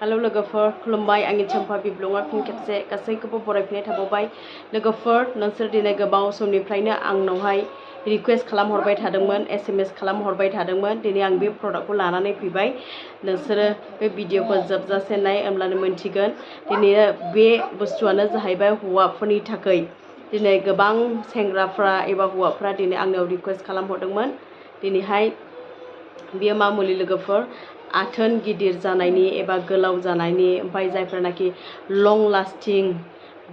hello लोगोफोर खुलुमबाय आंनि चम्पा बिब्लङा फिन खेबसे गासैखौबो बरायफिननाय थाबावबाय लोगोफोर नोंसोर दिनै गोबाव समनिफ्रायनो आंनावहाय रिक्वेस्ट खालामहरबाय थादोंमोन SMS खालामहरबाय थादोंमोन दिनै आं बे प्रडाक्टखौ लानानै फैबाय नोंसोरो बे भिडिअखौ जोबजासे नाय होमब्लानो मोनथिगोन दिनै बे बुस्थुआनो जाहैबाय हौवाफोरनि थाखाय दिनै गोबां सेंग्राफ्रा एबा हौवाफ्रा दिनै आंनाव रिक्वेस्ट खालामहरदोंमोन दिनैहाय बियो मा मुलि लोगोफोर आथोन गिदिर जानायनि एबा गोलाव जानायनि ओमफ्राय जायफोरनाखि लं लास्टिं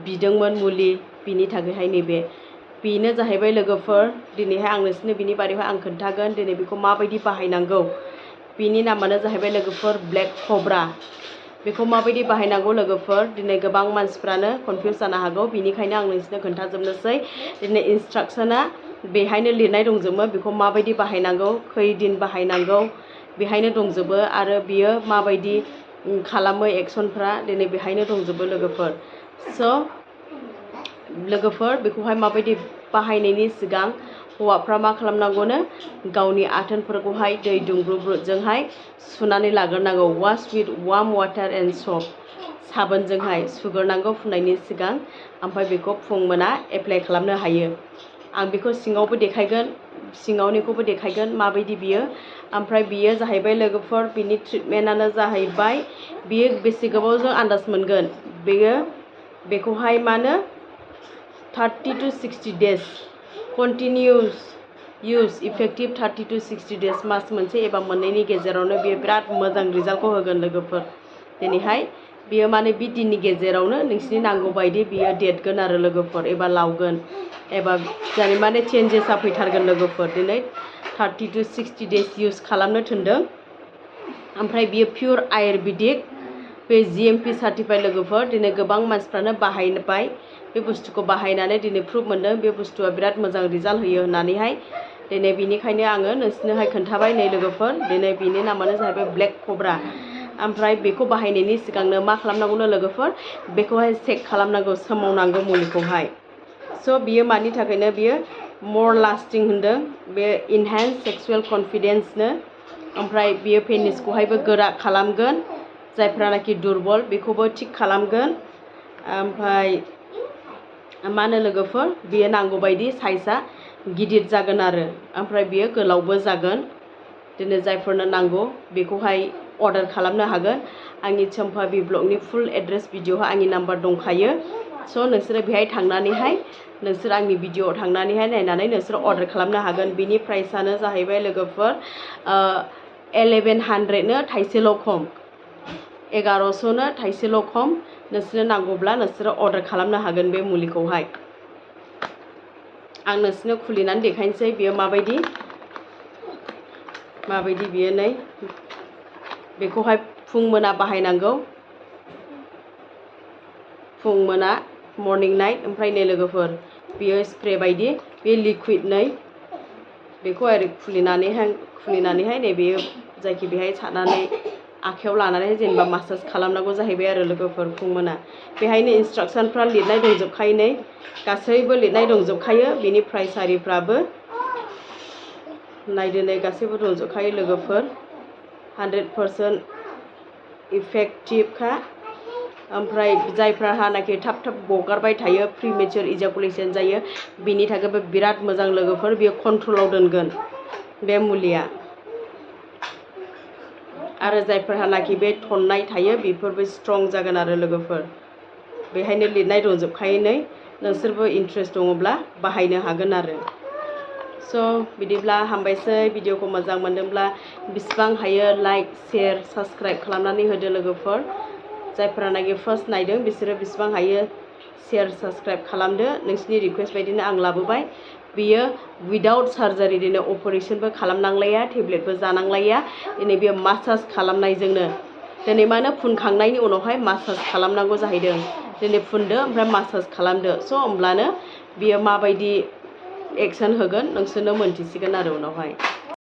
बिदोंमोन मुलि बिनि थाखायहाय नैबे बेनो जाहैबाय लोगोफोर दिनैहाय आं नोंसोरनो बिनि बारैहाय आं खोन्थागोन दिनै बेखौ माबायदि बाहायनांगौ बिनि नामानो जाहैबाय लोगोफोर ब्लेक कब्रा बेखौ माबायदि बाहायनांगौ लोगोफोर दिनै गोबां मानसिफ्रानो कनफिउज जानो हागौ बिनिखायनो आं नोंसोरनो खोन्थाजोबनोसै दिनै इन्सट्राक्शना बेहायनो लिरनाय दंजोबो बेखौ माबायदि बाहायनांगौ खैदिन बाहायनांगौ बेहायनो दंजोबो आरो बियो माबायदि खालामो एक्सनफ्रा दिनै बेहायनो दंजोबो लोगोफोर स' लोगोफोर बेखौहाय माबायदि बाहायनायनि सिगां हौवाफ्रा मा खालामनांगौनो गावनि आथोनफोरखौहाय दै दुंब्रुब्रुजोंहाय सुनानै लाग्रोनांगौ wash with warm water and सप साबोनजोंहाय सुग्रोनांगौ फुननायनि सिगां ओमफ्राय बेखौ फुं मोना एप्लाइ खालामनो हायो आं बेखौ सिङावबो देखायगोन सिङावनिखौबो देखायगोन माबायदि बियो ओमफ्राय बियो जाहैबाय लोगोफोर बिनि ट्रिटमेन्टआनो जाहैबाय बियो बेसे गोबावजों आन्दाज मोनगोन बेखौहाय मानो 30 to 60 days continuous use effective 30 to 60 days मास मोनसे एबा मोननैनि गेजेरावनो बियो बिराद मोजां रिजाल्टखौ होगोन लोगोफोर दिनैहाय बियो माने बि दिननि गेजेरावनो नोंसिनि नांगौ बायदि बियो देरगोन आरो लोगोफोर एबा लावगोन एबा जाने माने चेन्जेसआ फैथारगोन लोगोफोर दिनै 30 to 60 days इउज खालामनो थिनदों ओमफ्राय बियो पियर आयुर्वेदिक बे GMP सार्टिफाइड लोगोफोर दिनै गोबां मानसिफ्रानो बाहायबाय बे बुस्थुखौ बाहायनानै दिनै प्रुफ मोनदों बे बुस्थुआ बिराद मोजां रिजाल्ट होयो होननानैहाय दिनै बिनिखायनो आङो नोंसोरनोहाय खोन्थाबाय नै लोगोफोर दिनै बिनि नामानो जाहैबाय ब्लेक कब्रा ओमफ्राय बेखौ बाहायनायनि सिगांनो मा खालामनांगौनो लोगोफोर बेखौहाय चेक खालामनांगौ सोमावनांगौ मुलिखौहाय स' बियो मानि थाखायनो बियो मर लास्टिं होनदों बे इनहेन्स सेक्सुवेल कनफिडेन्सनो ओमफ्राय बियो पेनिसखौहायबो गोरा खालामगोन जायफ्रानाखि दुरबल बेखौबो थिग खालामगोन ओमफ्राय मा होनो लोगोफोर बियो नांगौबायदि साइजआ गिदिर जागोन आरो ओमफ्राय बियो गोलावबो जागोन दिनै जायफोरनो नांगौ बेखौहाय अर्डार खालामनो हागोन आंनि चम्पा ब्लगनि फुल एड्रेस भिडिअ'हा आंनि नाम्बार दंखायो स' नोंसोरो बेहाय थांनानैहाय नोंसोर आंनि भिडिअ'आव थांनानैहाय नायनानै नोंसोर अर्डार खालामनो हागोन बिनि प्राइसआनो जाहैबाय लोगोफोर 1100नो थाइसेल' खम 1100नो थाइसेल' खम नोंसोरनो नांगौब्ला नोंसोरो अर्डार खालामनो हागोन बे मुलिखौहाय आं नोंसोरनो खुलिनानै देखायनोसै बियो माबायदि बियो नै बेखौहाय फुं मोना बाहायनांगौ फुं मोना मर्निं नाइट ओमफ्राय नै लोगोफोर बियो स्प्रे बायदि बे लिकुइड नै बेखौ ओरै खुलिनानैहाय नै बेयो जायखि बेहाय सारनानै आखायाव लानानै जेनेबा मासाज खालामनांगौ जाहैबाय आरो लोगोफोर फुं मोना बेहायनो इन्सट्राक्सनफ्रा लिरनाय दंजोबखायो नै गासैबो लिरनाय दंजोबखायो बिनि प्राइस आरिफ्राबो नायदो नै गासैबो दंजोबखायो लोगोफोर 100% इफेक्टिभखा ओमफ्राय जायफ्राहानाखि थाब थाब गगारबाय थायो प्रिमेचुर इजाकुलेसन जायो बिनि थाखायबो बिराद मोजां लोगोफोर बियो कन्ट्रलाव दोनगोन बे मुलिया आरो जायफोरहानाखि बे थननाय थायो बेफोरबो स्ट्रं जागोन आरो लोगोफोर बेहायनो लिरनाय दंजोबखायो नै नोंसोरबो इन्ट्रेस्ट दङब्ला बाहायनो हागोन आरो स' बिदिब्ला हामबायसै भिडिअखौ मोजां मोनदोंब्ला बिसिबां हायो लाइक शेयार साबस्क्राइब खालामनानै होदो लोगोफोर जायफोरानाखि फार्स्ट नायदों बिसोरो बिसिबां हायो शेयार साबस्क्राइब खालामदो नोंसिनि रिक्वेस्ट बायदिनो आं लाबोबाय बियो उइदाउट सार्जारि दिनै अपारेशनबो खालामनांलाया टेब्लेटबो जानांलाया दिनै बियो मासाज खालामनायजोंनो दिनै मानो फुनखांनायनि उनावहाय मासाज खालामनांगौ जाहैदों दिनै फुनदो ओमफ्राय मासाज खालामदो स' होमब्लानो बियो माबायदि एक्सन होगोन नोंसोरनो मोनथिसिगोन आरो उनावहाय